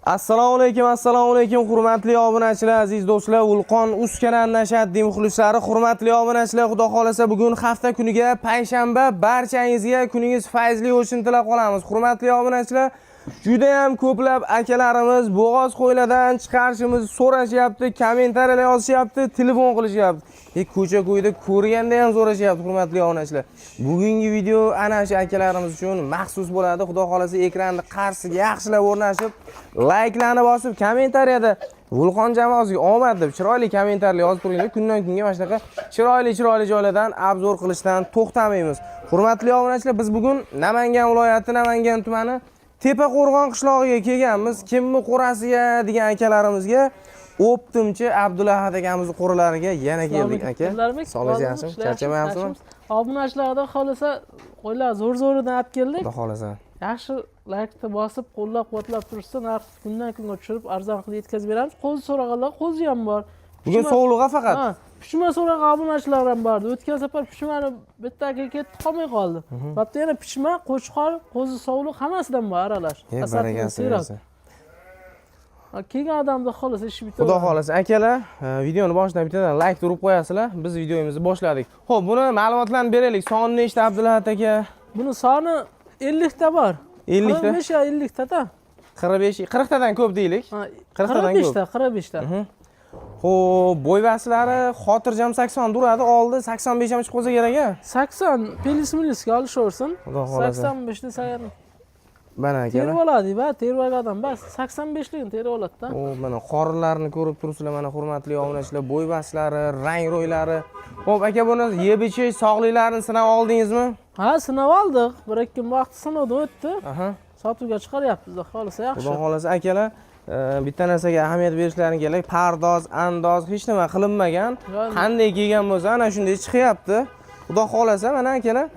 Assalomu alaykum, assalomu alaykum, hurmatli obunachilar, aziz do'stlar, Ulqon uz kanalining ashaddiy muxlislari, hurmatli obunachilar, xudo xolasa bugun hafta kuniga payshanba, barchangizga kuningiz fayzli o'tishini tilab qolamiz. Hurmatli obunachilar, juda ham ko'plab akalarimiz bo'g'oz qo'ylardan chiqarishimizni so'rashyapti, kommentariyalar yozishyapti, telefon qilishyapti. Ko'cha-ko'yda ko'rganda ham so'rashyapti, hurmatli obunachilar. Bugungi video ana shu akalarimiz uchun maxsus bo'ladi. Xudo xolasa ekranni qarshisiga yaxshilab o'rnashib, layklarni bosib, kommentariyada Vulqon jamoasiga omad deb chiroyli kommentariyalar yozib turinglar. Kundan kunga mana shunaqa chiroyli chiroyli joylardan обзор qilishdan to'xtamaymiz. Hurmatli obunachilar, biz bugun Namangan viloyati, Namangan tumani Tepaqo'rg'on qishlog'iga kelganmiz. Kimni qo'rasiga degan akalarimizga O'ptimchi Abdulahad akamizni qo'ralariga yana keldik, aka. Sog'ligingiz yaxshimi? Charchamayapsizmi? Obunachilarga xohlasa qo'ylar zo'r zo'ridan olib keldik. Xudo xohlasa. Yaxshi laykni bosib, qo'llab quvvatlab turishsa, narx kundan kunga tushirib, arzon qilib yetkazib beramiz. Qo'zi so'raganlar qo'zi ham bor. Bugun sovlig'a faqat. Ha, pichma so'ragan obunachilar ham bor. O'tgan safar pichmani bitta aka ketdi, qolmay qoldi. Bu yerda yana pichma, qo'chqor, qo'zi sovliq hammasidan bor aralash. Barakasi bersin. Ha, kelgan odamni xohlasa ishi bitadi. Xudo xohlasa akalar, videoni boshidan bittadan layk urib qo'yasizlar. Biz videomizni boshladik. Xo'p, buni ma'lumotlarni beraylik. Soni nechta, Abdulahad aka? Buni soni 50 ta bor. 50 ta? 45 ya 50 ta-da. 45, 40 tadan ko'p deylik. Ha, 40 tadan 45 ko'p. ta, 45 ta. Xo'p, bo'yvaslari xotirjam 80 duradi, oldi 85 ham chiqib qolsa kerak a? 80 плюс-минус ga olishaversin. Xudo xohlasa. 85 desa ham Mana terib akalar. oladi, ba, terib olgan odam bas 85 ligini terib oladi-da. O, mana qorinlarini ko'rib turibsizlar, mana hurmatli obunachilar, bo'yvaslari, rang ro'ylari. Xo'p, aka, buni yeb ichish, sog'liklarini sinab oldingizmi? Ha, sinab oldik. Bir ikki kun vaqt sinovdan o'tdi. Sotuvga chiqaryapmiz, xohlasa yaxshi. Xudo xohlasa akalar, bitta narsaga ahamiyat berishlaring kerak. Pardoz, andoz hech nima qilinmagan. Qanday kelgan bo'lsa, ana shunday chiqyapti. Xudo xohlasa, mana akalar,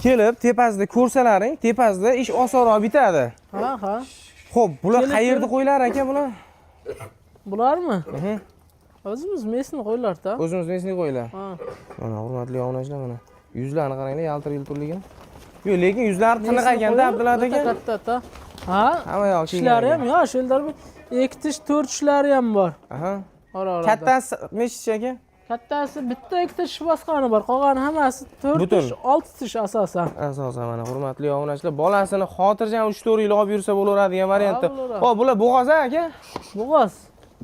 kelib tepasida ko'rsalaring, tepasida ish osonroq bitadi. Ha, ha. Xo'p, bular Kelib qayerda qo'ylar aka bular? Bularmi? O'zimiz местный qo'ylar-da. O'zimiz местный qo'ylar. Ha. Mana hurmatli obunachilar, mana yuzlarini qaranglar, yaltir yultirligini. Yo'q, lekin yuzlari tiniq Местный ekanda, qo'ylar Abdulla o'ta aka. katta-da. Ha? Hamma yoq Tishlari ham yosh, Eldarbek. Ikki tish, to'rt tishlari ham bor. Ora-orada. Kattasi nechi tish aka? Kattasi bitta ikkita tish bosgani bor, qolgani hammasi to'rt Butun. tish, olti tish asosan. Asosan mana hurmatli obunachilar, bolasini xotirjam 3-4 yil olib yursa bo'laveradigan variantda. Ha, bo'laveradi. Xo'p, bular bo'g'oz a aka? Bo'g'oz.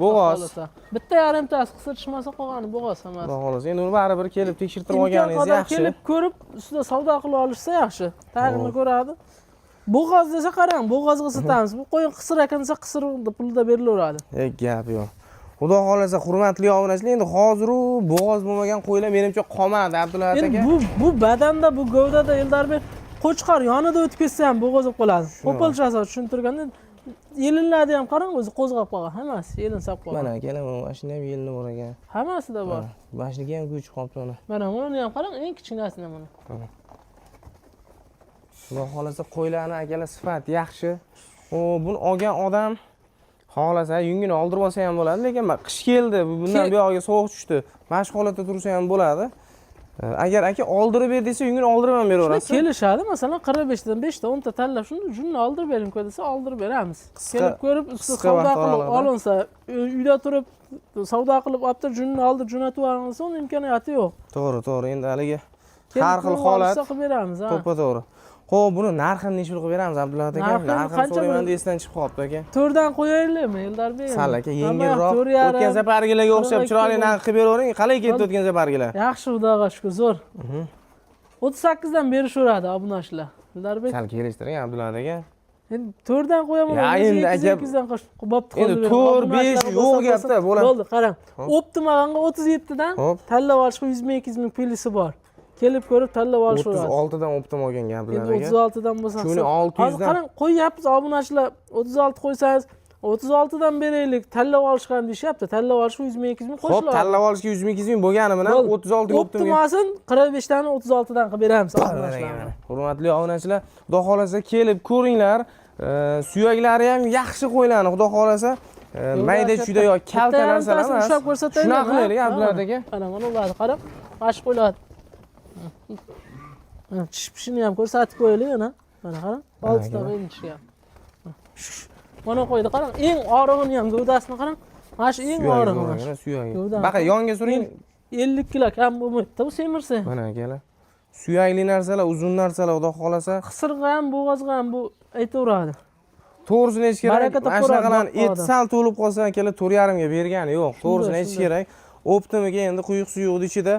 Bo'g'oz. Xohlasa. Bitta yarimtasi qisir chiqmasa, qolgani bo'g'oz hammasi. Xudo xohlasa, endi uni baribir kelib tekshirtirib Imkon olganingiz qadar yaxshi. kelib ko'rib, ustida savdo qilib olishsa yaxshi. Tag'ini ko'radi. Bo'g'oz desa qarang, bo'g'ozga sotamiz. Bu qo'y qisir ekan desa, qisir pulida berilaveradi. Gap yo'q. Xudo xohlasa, hurmatli obunachilar, endi hozir u bo'g'oz bo'lmagan qo'ylar menimcha qolmadi, Abdulla Endi aka. bu badanda, bu gavdada, Eldarbek, qo'chqor yonida o'tib ketsa ham bo'g'oz bo'lib qoladi. Qo'polchasi tushuntirganda yelinlarni ham qarang, o'zi qo'zg'ab qolgan, hammasi yelin solib qolgan. Mana akalar, mana shunda ham yelini bor ekan. Hammasida bor. Mana shuniki ham kuch qolibdi mana. Mana buni ham qarang, eng kichkinasini mana. Xudo xohlasa qo'ylarni akalar sifat yaxshi. O, buni olgan odam xohlasa yungini oldirib olsa ham bo'ladi, lekin qish keldi, bundan buyog'iga sovuq tushdi. Mana shu holatda tursa ham bo'ladi. Agar aka oldirib ber desa, yungini oldirib ham Shunda beraverasiz. kelishadi, masalan, 45 dan 5 ta 10 ta tanlab, shuni junni oldirib bering desa, oldirib beramiz. Kelib ko'rib, ustida Qisqa savdo vaqt qilib oralig'ida. olinsa, uyda turib savdo qilib olib turib, junni oldirib jo'natib yuborilsa, uni imkoniyati yo'q. To'g'ri, to'g'ri. Endi haligi Kelib har xil ko'rib holat. olishsa qilib beramiz, ha. To'ppa to'g'ri. Xo'p, buni narxini necha pul qilib beramiz, Abdulla aka? Narxini Narxini qancha so'rayman bo'ladi? deb esdan chiqib qolibdi aka. To'rtdan qo'yaylikmi, Eldarbek? Sal aka Hamma yengilroq. to'rt yarim, O'tgan safargilarga o'xshab 42 chiroyli narx qilib beravering. Qalay ketdi o'tgan safargilar? Yaxshi, Xudoga shukur, zo'r. 38 dan berishaveradi obunachilar. Eldarbek. Sal kelishtiring, Abdulla aka. Endi to'rtdan qo'yaman. Ya, endi aka- 8 dan qo'sh. Bo'pti, Endi qo'yib beraman. to'rt, besh Obunachilar yo'q bo'lsa, gapda, bo'ladi. Bo'ldi, qarang. Optimaganga 37 dan tanlab olishga 100 ming, 200 ming плюс i bor. Kelib ko'rib tanlab olishaveradi. 36 dan оптом olgan Abdulla Endi aka. 36 dan bo'lsa. Shuni 600 Hozir dan. qarang, qo'yyapmiz obunachilar, 36 qo'ysangiz, 36 dan beraylik, tanlab olishgan deyishyapti. Tanlab olishga 100 ming, 200 ming Xo'p, qo'shiladi. tanlab olishga 100 ming, 200 ming bo'lgani bilan Bo'ldi. 36 ga оптом Optimasin 45 dan 36 dan qilib beramiz obunachilarga. Hurmatli obunachilar, Xudo xolasa kelib ko'ringlar. Suyaklari ham yaxshi qo'ylarni, Xudo xolasa. Mayda chuyda yo kalta Bitta narsalar yarimtasini emas. ushlab ko'rsataylik. Shunaqa qilaylik, ha? Abdulla aka. Mana mana ularni qarab, mana shu qo'ylar. Mana tish pishini ham ko'rsatib qo'yaylik ana. Mana qarang, oltita aka. endi tishyapti. Mana qo'ydi, qarang, eng orig'ini ham gavdasini qarang. Mana shu eng Suyagi orig'i zo'r mana shu. ekan, suyagi. Gavdani Baqa yonga suring. 50 kilo kam bo'lmaydi-da bu semirsa. Mana akalar. Suyakli narsalar, uzun narsalar, xudo xohlasa. Qisirg'a ham, bo'g'ozga ham bu aytaveradi. To'g'risini aytish kerak. Baraka Mana topib shunaqalarni boqadi et odam. sal to'lib qolsa akalar 4,5 ga bergani yo'q. To'g'risini aytish shunday. kerak. Optimiga endi quyuq suyuqni ichida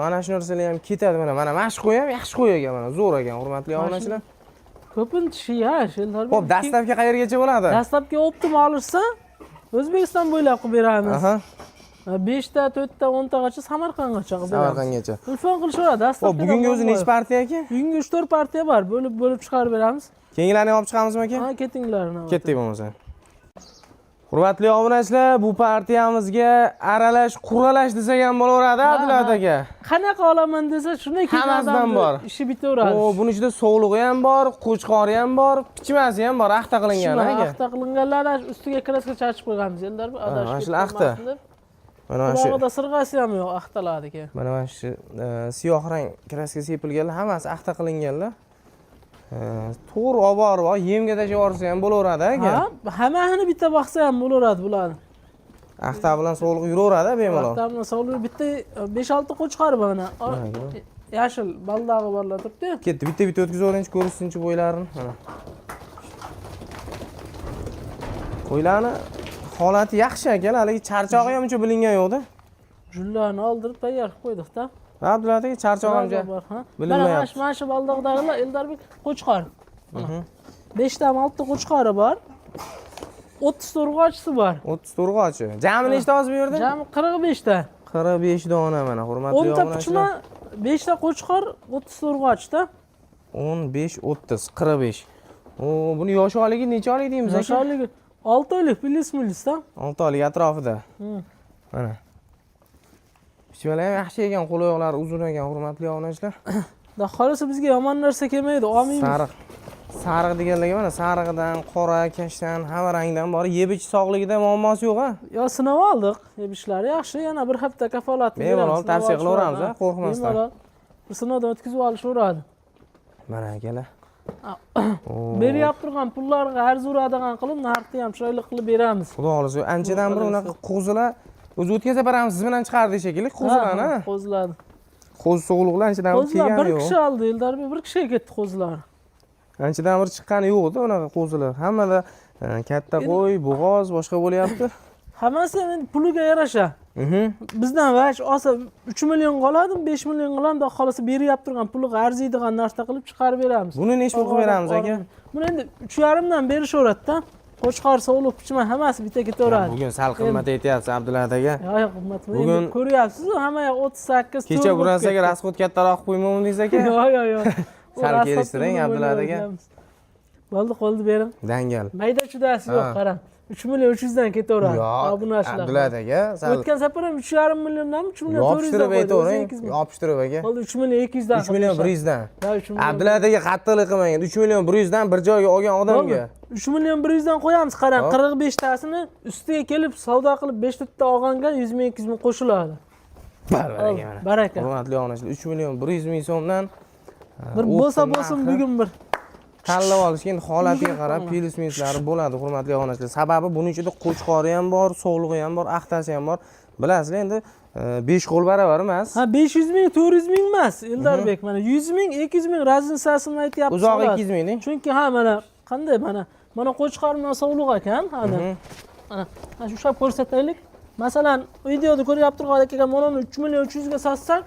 ana shu narsalar ham ketadi mana. Mana shu qo'y ham yaxshi qo'y ekan mana, zo'r ekan, hurmatli Mana obunachilar. Ko'pincha yash, Eldor. Xo'p, dastlabki qayergacha bo'ladi? Dastlabki optim olishsa, O'zbekiston bo'ylab qilib beramiz. Aha, 5 ta, 4 ta, 10 tagacha Samarqandgacha qilib beramiz. Samarqandgacha. Telefon qilishaveradi. Dastlabki Xo'p, bugungi o'zi nechi partiya aka? Bugungi 3-4 partiya bor. Bo'lib-bo'lib chiqarib beramiz. Keyingilarni olib chiqamizmi aka? Ha, ketinglar. navbat. Ketdik bo'lmasa. Hurmatli obunachilar, bu partiyamizga aralash, quralash desak ham bo'laveradi, Abdulla aka. Qanaqa olaman desa, shunday kelgan Hammasidan odamni bor. Ishi bitaveradi. O, buni ichida sovlig'i ham bor, qo'chqori ham bor, pichmasi ham bor, axta qilingan Shuna aka. axta qilinganlar ustiga kraska chachib qo'yganmiz. Eldor adashib mana shular ketib axta. qolmasin deb. Mana shu Qulog'ida sirg'asi ham yo'q, axtaladiki. Mana shu siyoh rang kraska sepilganlar hammasi axta qilinganlar. To'g'ri olib borib, yemga tashlab yuborsa ham bo'laveradi aka. Ha, hammasini bitta boqsa ham bo'laveradi bularni. Axta bilan sovliq yuraveradi bemalol. Axta bilan sovliq bitta 5-6 qo'chqor bor mana. Yashil baldog'i borlar turibdi. Ketdi, bitta-bitta o'tkazaverinchi, ko'rishsinchi bo'ylarini. Mana. Qo'ylarni holati yaxshi akalar, haligi charchog'i ham uncha bilingan yo'qda. Jullarni oldirib tayyor qilib qo'ydik-da. Abdulla aka charchog'i ham Bor, ha. Mana bilinmayapti. mana shu baldog'dagilar Eldarbek qo'chqor. 5 ta 6 ta qo'chqori bor. 30 ta urg'ochisi bor. 30 ta urg'ochi. Jami nechta hozir bu yerda? Jami 45 ta. 45 dona mana, hurmatli 10 ta obunachilar. pichma, 5 ta qo'chqor, 30 ta urg'ochda. 15, 30, 45. O, buni yosh oyligi necha oylik deymiz aka? Yosh oyligi 6 oylik plyus minusda. 6 oylik atrofida. Mana. Pichmalar ham yaxshi ekan, qo'l oyoqlari uzun ekan, hurmatli obunachilar. Da xohlasa bizga yomon narsa kelmaydi, olmaymiz. Sariq. Sariq deganlarga mana sarig'idan, qora, kashtan, hamma rangdan bor. Yeb ichish sog'ligida muammosi yo'q a? Yo sinab oldik, yeb ishlari yaxshi, yana bir hafta kafolatni Bemalol beramiz. tavsiya Sinab qilaveramiz, olishveradi, ha, qo'rqmasdan. Bemalol bir sinovdan o'tkazib olishaveradi. Mana akalar. Beryap turgan pullarga arziradigan qilib, narxni ham chiroyli qilib beramiz. Xudo xohlasa, anchadan beri unaqa qo'zilar o'zi o'tgan safar ham siz bilan chiqardik shekilli qo'zilarni. Ha, qo'zilarni. Qo'zi sog'liqlar anchadan beri Qo'zilar kelgani bir yo'q. kishi oldi, Eldarbek bir kishiga ketdi qo'zilar. Anchadan beri chiqqani yo'q edi unaqa qo'zilar. Hammada katta qo'y, bo'g'oz, boshqa bo'lyapti. Hammasi ham endi puliga yarasha. Bizdan vash olsa 3 million qoladimi, 5 million qoladimi, xudo xohlasa beryap turgan puliga arziydigan narsa qilib chiqarib beramiz. Buni nechi pul qilib beramiz aka? Buni endi 3,5 dan berishaveradida. Qo'chqor, sovliq, pichma hammasi bitta ketaveradi. Bugun sal qimmat aytyapsiz Abdulla aka. Yo'q, yo'q, qimmat. Bugun- Endi ko'ryapsiz-ku, hamma yoq 38 Kecha to'rt bir bo'lib narsaga ketdi. rasxod kattaroq qilib qo'ymaymidingiz aka? Yo'q, yo'q, yo'q. U Sal rasxod kelishtiring, pulini Abdulla aka. o'ylaymiz. Bo'ldi, qo'lni bering. Dangal. Mayda chudasi yo'q, qarang. 3 million 300 dan ketaveradi. Yo'q, Obunachilar. Abdulla aka, sal O'tgan safar ham 3,5 milliondan 3 million 400 dan yopishtirib qo'ydi. aytavering, 8 million. yopishtirib aka. Bo'ldi, 3 million 200 dan. 3 million 100 dan. Ha, 3 million. Abdulla aka qattiqlik qilmang. 3 million 100 dan bir joyga olgan odamga. 3 million 100 dan qo'yamiz, qarang, Hop. 45 tasini ustiga kelib savdo qilib 5 ta olganga 100 ming 200 ming qo'shiladi. Baraka mana. Baraka. Hurmatli obunachilar, 3 million 100 ming so'mdan Bir bo'lsa bo'lsin narxi bugun bir. tanlab olishga endi holatiga qarab plyus minuslari bo'ladi, hurmatli obunachilar. Sababi buning ichida qo'chqori ham bor, sovlig'i ham bor, axtasi ham bor. Bilasizlar, endi 5 qo'l baravar emas. Ha, 500 ming, 400 ming emas, Eldarbek, mana 100 ming, 200 ming raznsasini aytyapmiz. Uzog'i xolos. 200 ming deng. Chunki ha, mana qanday mana mana qo'chqor bilan sovliq ekan, hali. Mana mana shu ushlab ko'rsataylik. Masalan, videoda ko'ryapti turgan akaga mana uni 3 million 300 ga sotsak,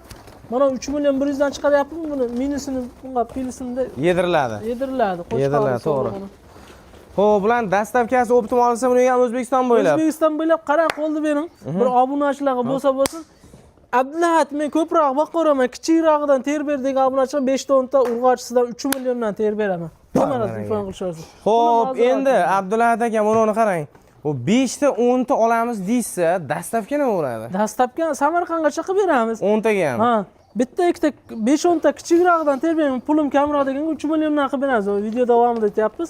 mana 3 million 100 dan chiqaryapmiz, buni minusini bunga plyusini Yediriladi. yediriladi. Qo'chqor Yediriladi, to'g'ri. sovlig'ini. Xo'p, bular dastavkasi optim olinsa, buni ham O'zbekiston bo'ylab. O'zbekiston bo'ylab qarang, qo'lni bering. Bir obunachilarga bo'lsa bo'lsin. Abdullahat, men ko'proq boqaveraman, kichikrog'idan ter ber degan obunachilar 5 ta 10 ta urg'ochisidan 3 milliondan ter beraman. Bemalol telefon qilishaversin. Xo'p, Buni endi Abdullahat aka, mana uni qarang. Bu 5 ta 10 ta olamiz deysa, dastavka nima bo'ladi? Dastavka Samarqandgacha qilib beramiz. 10 taga ham. Ha, bitta ikkita 5-10 ta kichikrog'idan ter beraman, pulim kamroq deganga 3 milliondan qilib beramiz. Video davomida aytyapmiz.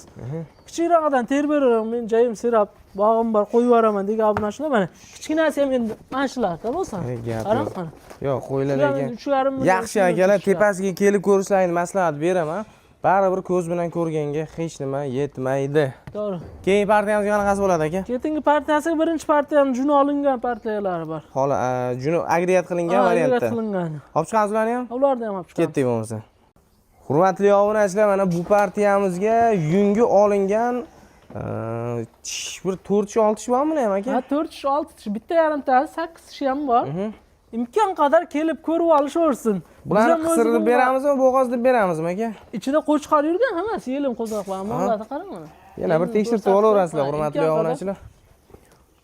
Kichikrog'idan ter beraman, men joyim serab, bog'im bor, qo'yib yuboraman degan obunachilar mana kichkinasi ham endi mana shularda bo'lsa. Gap Qarang, yo'q. mana. Yo'q, qo'ylar Shular lekin. endi 3,5 million. Yaxshi akalar, tepasiga kelib ko'rishlaringni maslahat beraman. Baribir ko'z bilan ko'rganga hech nima yetmaydi. To'g'ri. Keyingi partiyamizga qanaqasi bo'ladi, aka? Keyingi partiyasi, birinchi partiyani juni olingan partiyalari bor. Holi juni agregat qilingan Ha, variantda. Agregat qilingan. Olib chiqamiz ularni ham? Ularni ham olib chiqamiz. Ketdik bo'lmasa. Hurmatli obunachilar, mana bu partiyamizga yungi olingan tish bir 4 tish, 6 tish bormi buni ham, aka? Ha, 4 tish, 6 tish, bitta yarimtasi, 8 tishi ham bor. Imkon qadar kelib ko'rib olishaversin. Bularni Biz ham qisir deb o'zi beramizmi, bo'g'oz deb beramizmi, aka? Ichida qo'chqor yurgan, hammasi yelim qo'zoqlar. Mollarni qarang mana. Yana bir Yelim tekshirtib ko'rsatib, olaverasizlar, ha, hurmatli imkon qadar obunachilar.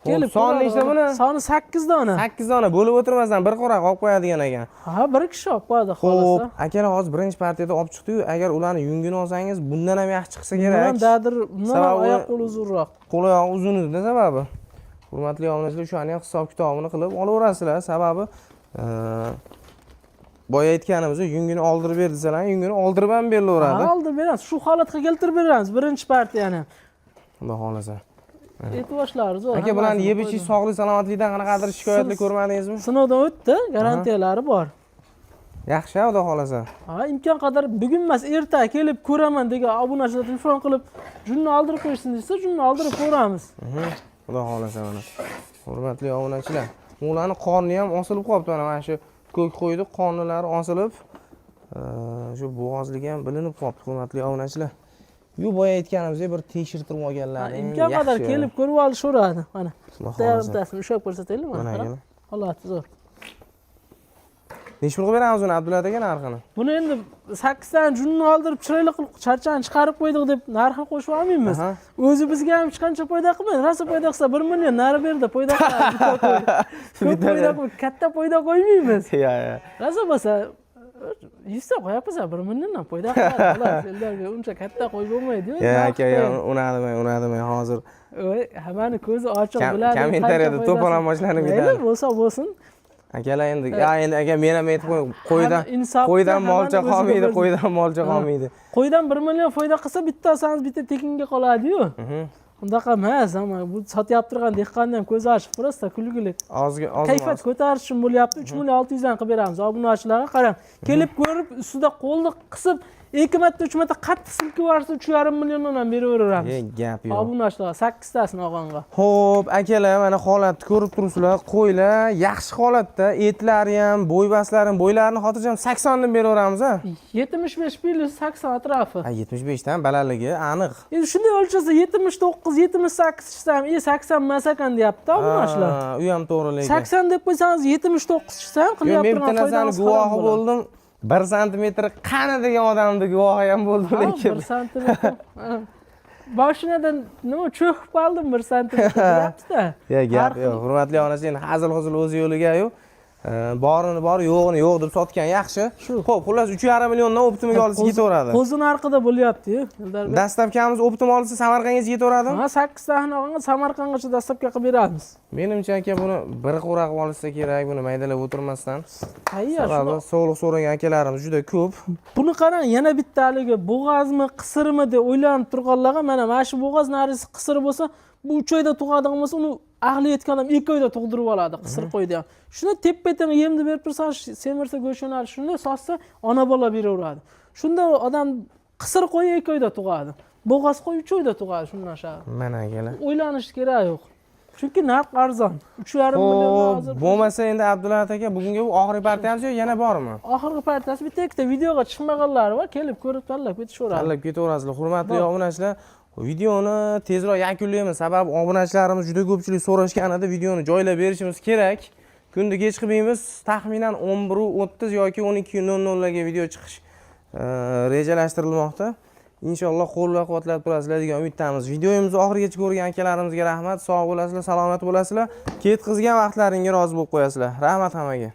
kelib Xo'p, soni ko'radi. nechta buni? Soni 8 dona. 8 dona, bo'lib o'tirmasdan bir qo'raq olib qo'yadigan ekan. Ha, bir kishi olib qo'yadi Xo'p, xohlasa. Akalar, hozir birinchi partiyada olib chiqdi-yu, agar ularni yungini olsangiz, bundan ham yaxshi chiqsa Bundan kerak. Dadir, bundan ham Sababi- oyoq qo'li uzunroq. Qo'l oyog'i uzun edi sababi. Hurmatli obunachilar, shularni ham hisob kitobini qilib olaverasizlar. Sababi boya aytganimizdek, yungini oldirib ber desalar, yungini oldirib ham berilaveradi. Ha, oldirib beramiz. Shu holatga keltirib beramiz birinchi partiyani. Xudo xohlasa. E'tiborlari zo'r. Aka, bularni Hammasini yeb ichish, qo'ydim. sog'lik salomatlikdan qanaqadir shikoyatlar ko'rmadingizmi? Sinovdan o'tdi, garantiyalari bor. Yaxshi, xudo xohlasa. Ha, imkon qadar bugun emas, erta kelib ko'raman degan obunachilar telefon qilib, junni oldirib qo'yishsin desa, junni oldirib ko'ramiz. Xudo xohlasa mana. Hurmatli obunachilar, ularni qorni ham osilib qolibdi mana shu ko'k qo'ydi, qornilari osilib, shu bo'g'ozligi ham bilinib qolibdi, hurmatli obunachilar. Yu boya aytganimizdek bir tekshirtirib Ha, olganlari imkon qadar kelib ko'rib olishaveradi. Mana. Xudo Bitta xohlasa. yarimtasini ushlab ko'rsataylik mana. Mana Qarang. akalar. Holati zo'r. Nechi pul qilib beramiz uni, Abdulla aka, narxini? Buni endi 8 tani junni oldirib, chiroyli qilib charchani chiqarib qo'ydik deb narxini qo'shib olmaymiz. O'zi bizga ham hech qancha foyda qilmaydi. Rosa foyda qilsa 1 million nari berdi foyda qiladi. Bitta qo'y. Ko'p Bitta foyda berdi. qilib, katta foyda qo'ymaymiz. Ya, ya. Rosa bo'lsa 100 ta qo'yapmiz, 1 milliondan foyda qiladi. Xolos, Eldarga uncha katta qo'y bo'lmaydi-yu. Ya Narx aka, ya qo'yadi. uni demang, uni demang hozir. Voy, hammani ko'zi ochiq biladi. Kommentariyada Qancha to'polon foydasi. boshlanib Mayli, ketadi. bo'lsa bo'lsin. Akalar endi, ya endi aka, men ham aytib qo'y, qo'ydan Hamma insofda, qo'ydan hammani molcha o'ziga qolmaydi, bir- qo'ydan molcha Ha. qolmaydi. Qo'ydan 1 million foyda qilsa, bitta olsangiz bitta tekinga qoladi-yu. Undaqa emas, ammo bu sotyapti turgan dehqonni ham ko'zi ochiq, просто kulgili. Ozga ozma. Kayfiyat ko'tarish uchun bo'lyapti. 3 million 600 dan qilib beramiz obunachilarga. Qarang, kelib ko'rib, ustida qo'lni qisib, 2 marta, 3 marta qattiq silkib yuborsa, 3,5 milliondan ham beraveramiz. Ye, gap yo'q. Obunachilarga 8 tasini olganga. Xo'p, akalar, mana holatni ko'rib turibsizlar. Qo'ylar yaxshi holatda, etlari ham, bo'ybaslari ham, bo'ylarini xotirjam 80 dan beraveramiz, a? 75 plyus 80 atrofi. Ha, 75 dan balandligi aniq. Endi shunday o'lchasa 79, 78 chiqsa ham, 80 emas ekan deyapti obunachilar. Ha, u ham to'g'ri lekin. 80 deb qo'ysangiz 79 chiqsa ham Yo'q, qilyapti men bitta turgan narsani foydamiz guvohi harom bo'ladi. bo'ldim. 1 santimetr qani degan odamni guvohi ham bo'ldim Ha, lekin. 1 santimetr. Ha. Boshinadan nima cho'kib qoldim 1 santimetr deyapti-da. Ya gap Har yo'q. Hurmatli obunachi, endi hazil huzul o'z yo'liga-yu. Borini bor, yo'g'ini yo'q deb sotgan yaxshi. Shu. Xo'p, xullas 3,5 milliondan оптом ga olsa ketaveradi. Qo'zi narxida bo'lyapti-yu, Eldarbek. Доставка miz оптом olsa Samarqandgacha ketaveradimi? Ha, 8 tani olganga Samarqandgacha доставка qilib beramiz. Menimcha aka, buni bir qo'ra qilib olsa kerak, buni maydalab o'tirmasdan. Tayyor. Sababi sog'liq so'ragan akalarimiz juda ko'p. Buni qarang, yana bitta haligi bo'g'azmi, qisirmi deb o'ylanib turganlarga mana shu bo'g'az narisi qisir bo'lsa, bu 3 oyda tug'adigan bo'lsa, uni aqli yetgan odam 2 oyda tug'dirib oladi, qisir qo'ydi ham. Shunda teppa-teng yemni berib tursangiz, semirsa go'sht yo'nali, shunda sotsa ona bola beraveradi. Shunda odam qisir qo'y 2 oyda tug'adi. Bo'g'az qo'y 3 oyda tug'adi shundan shari. Mana akalar. O'ylanish kerak yo'q. Chunki narx arzon. 3,5 million Xo'p, hozir. bo'lmasa endi Abdulla aka, bugungi bu oxirgi partiyamiz yo yana bormi? Oxirgi partiyasi, bitta ikkita videoga chiqmaganlari bor, kelib ko'rib tanlab ketishaveradi. Tanlab ketaverasizlar. Hurmatli Bor. obunachilar, videoni tezroq yakunlaymiz. Sababi obunachilarimiz juda ko'pchilik so'rashgan edi, videoni joylab berishimiz kerak. Kunni kech qilmaymiz. Taxminan 11:30 yoki 12:00 larga video chiqish rejalashtirilmoqda. Inshaalloh qo'llab quvvatlab turasizlar degan umiddamiz. Videomizni oxirigacha ko'rgan akalarimizga rahmat. Sog' bo'lasizlar, salomat bo'lasizlar. Ketkazgan vaqtlaringga rozi bo'lib qo'yasizlar. Rahmat hammaga.